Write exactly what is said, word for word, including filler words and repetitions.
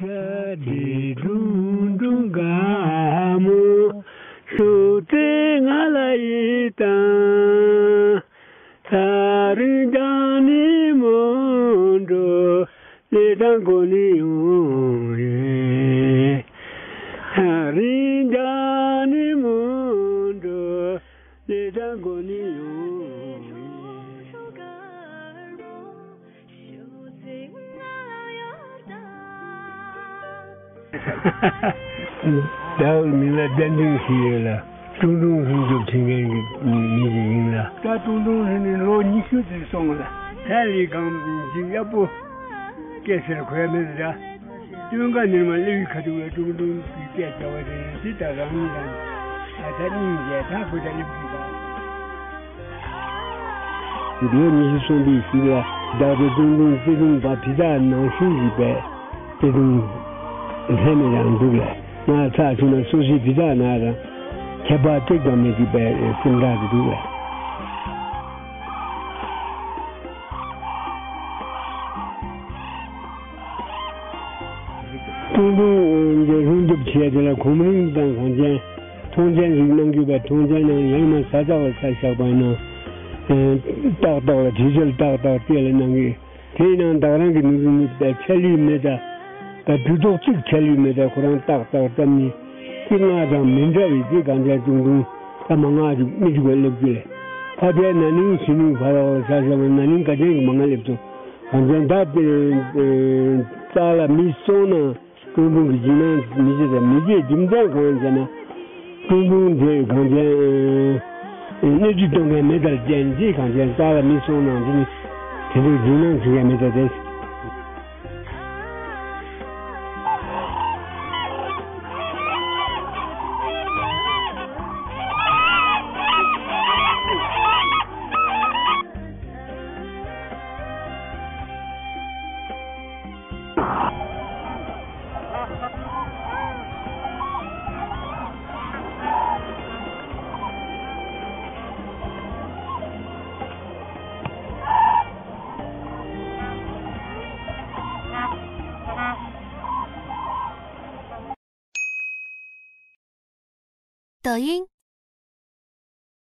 ཁྲ་ཁྲིག་ཁྲུང་ཁྲུང་དགའ་མོ། ཤུགས་ཏེ་ང་ལ་ཡིད་དང་། ད་རིང་ཀྱང་ནི་མོན་གྲོ་ལེ་དང་གོ་ནི་ཡོང་ཡོད། ད་རིང་ཀྱང་ནི་མོན་གྲོ་ལེ་དང་གོ་ནི་ཡོང་ཡོད། ཟླ་བའི་མིང་ལ་ལྡན་ལྡན་ཞིག་ཡོད་ལ། ཀྲུང་ཀྲུང་ལྷུན་གྲུབ་བྱེད་མཁན་གྱི་མི་ཞིག་ཡིན་ལ། ད་ཀྲུང་ཀྲུང་ལྷུན་ནི་ལོ་ཉི་ཤུ་ཙམ་སོང་ལ། ཧན་ལི་གང་ཞིག་གཡག་པོ་སྐད་ཟེར་གོ་ཡ་མེད་ལ། སྟོན་ཀ་ནིར་མ་ལེའུའི་ཁ་ཐུག་ལ་ཀྲུང་ཀྲུང་གི་སྐད་བྱ་བ་དེ་ནི་དེ་ལྟར་རང་ཉིད་དང་ཨ་ད་སྙིང་རྗེ་ད་ཁོ་ད་སླེབས་དུས་ད། ལོ་ཉི་ཤུ་སོང་པའི་གཞུག་ལ་བདག་པོ་ཀྲུང་ཀྲུང་བརྩེ་དུང་བ་ཕི་ད་ནང་བཞིན་གྱི་པའི་བརྩེ་དུང་ལྷད་མེད་རང་འདུག་ལ། ང་ཚ་ཆུང་ན་སོ་སོའི་ཕི་ད་ན་རང་ཁྱད་པར་ཏིག་ཀྱང་མེད་ཀྱི་པའི་སེམས་ཐག་དེ་འདུག་ལ། ཀྲུང་ཀྲུང་འདི་སྲུང་སྐྱོབ་བྱས་དེ་ལ་གོམ་རིམ་དང་གངས་ཅན་ཐོངས་མཆན་རིགས་གནང་རྒྱུ་བས་ཐོངས་མཆན་ནང་ཡང་ན་ས་ཐག་ལ་ས་བཞག་པ་ཡིན་ན། ཏག་ཏག་ལ་དྲི་ཆལ་ཏག་ཏག་སྤྲད་ལ་གནང་གི། དེ་ཡིན་ནའང་བདག་རང་གི་ནུས་ནུས་པའི་ཆ་ལུས་མེད་ད། ད་གྲུ་ཐོག་གཅིག་ཆ་ལུས་མེད་ད། ཁོ་རང་ཏག་ཏག་བཏབ་ནི་དེ་ང་དང་མི་འདྲ་བའི་དེ་གངས་ཅན་ཀྲུང་ཀྲུང་ད་མ་ང་ཅིག་མི་འཇུག་པའི་སླེབས་ཀྱི་ལས། ཕ་དེ་ན་ནིང་ཕྱི་ནིང་ཕ་རག་ལ་ས་ཞབས་ན་ནིང་ག་དྲན་གི་མ་ང་སླེབས་ཐུབ། གངས་ཅན་ད་དེ་རྩ་ལ་མི་སོང་ན། ཀྲུང་ཀྲུང་གི་འཇིགས་སྣང་མི་བྱེད་དང་མི་བྱེད། རྒྱུ་མཚན་གང་ཡིན་ཟེར་ན། ཀྲུང་ཀྲུང་དེ་གངས་ཅན་སྣོད་བཅུད་གཏོང་མཁན་མེད་དར་ཅན་གྱིས་གངས་ཅན་རྩ་ལ་མི་སོང་ནང་དེ་ནི་དེ་འདྲའི་འཇིགས་སྣང་བྱེད་མཁན་མེད་དར་དེ།